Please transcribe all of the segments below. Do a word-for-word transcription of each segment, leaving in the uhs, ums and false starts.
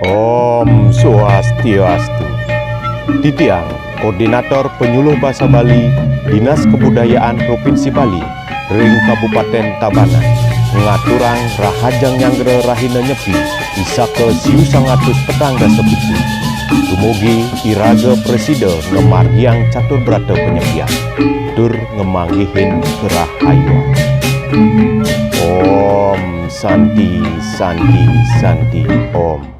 Om Swastiastu. Titiang, Koordinator Penyuluh Basa Bali, Dinas Kebudayaan Provinsi Bali, ring Kabupaten Tabanan, ngaturang Rahajeng Nyanggra Rahina Nyepi, Isaka siu sangatus petang dasa pitu. Dumugi iraga prasida ngamargiang catur brata panyepian, tur ngamanggihin karahayuan. Om Santi, Santi, Santi, Om.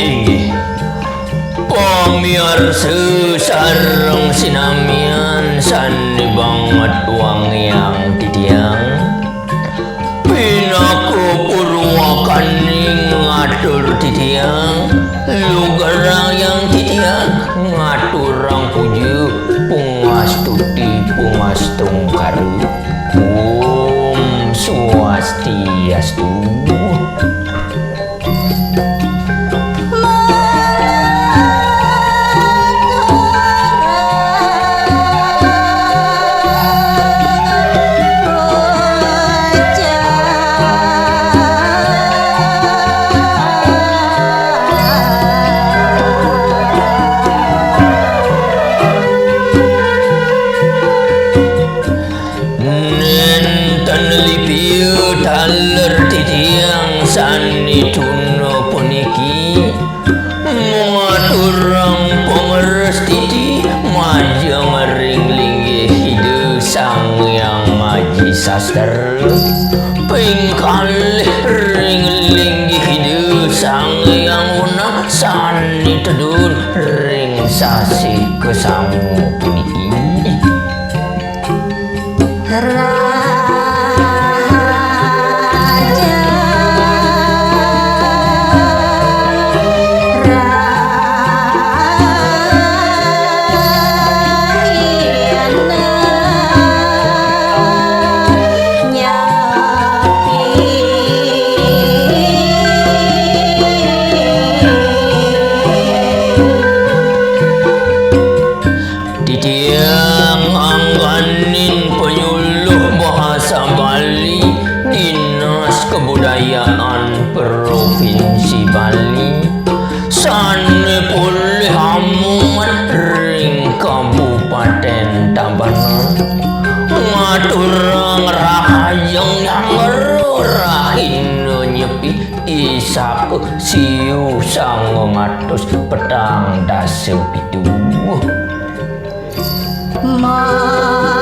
Inggih. Pamiarsa sareng sinamian sane banget wangiang titiang, pinaka purwakaning ngatur titiang, lugrayang titiang ngaturang puja, pungastuti, pungastungkara. Om Swastiastu. Nenten lipia taler titiang sane tuna puniki, ngaturang pangres titi majeng ring linggih Ida Sang Hyang Aji Sastra, ping kalih ring linggih Ida Sang Hyang Wenang sane tedun ring sasih kasama puniki. Titiang angganin penyuluh bahasa Bali, Dinas Kebudayaan Provinsi Bali, sane polih amongan ring Kabupaten Tabanan, ngaturang Rahajeng Nyanggra Rahina Nyepi, Isaka siu sangang atus petang dasa pitu. Mangga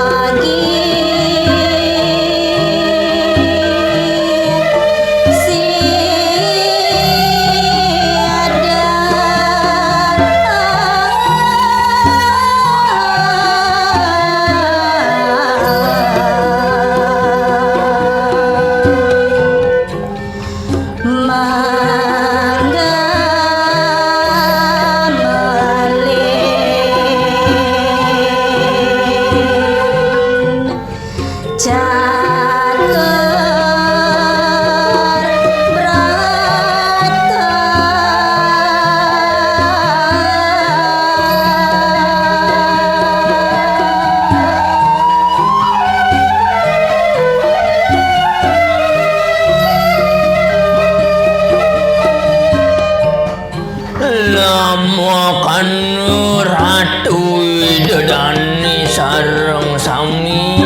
malih catur brata. Lamakana Ratu Ida Dane sareng sami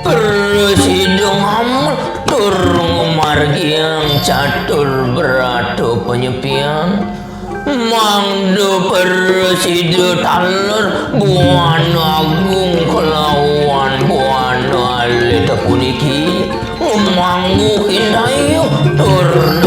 prasida ngamel tur ngamargiang Catur Brata Panyepian, mangda prasida taler Buana Agung kelawan Buana Alit puniki, ngumangguhin dayuh tur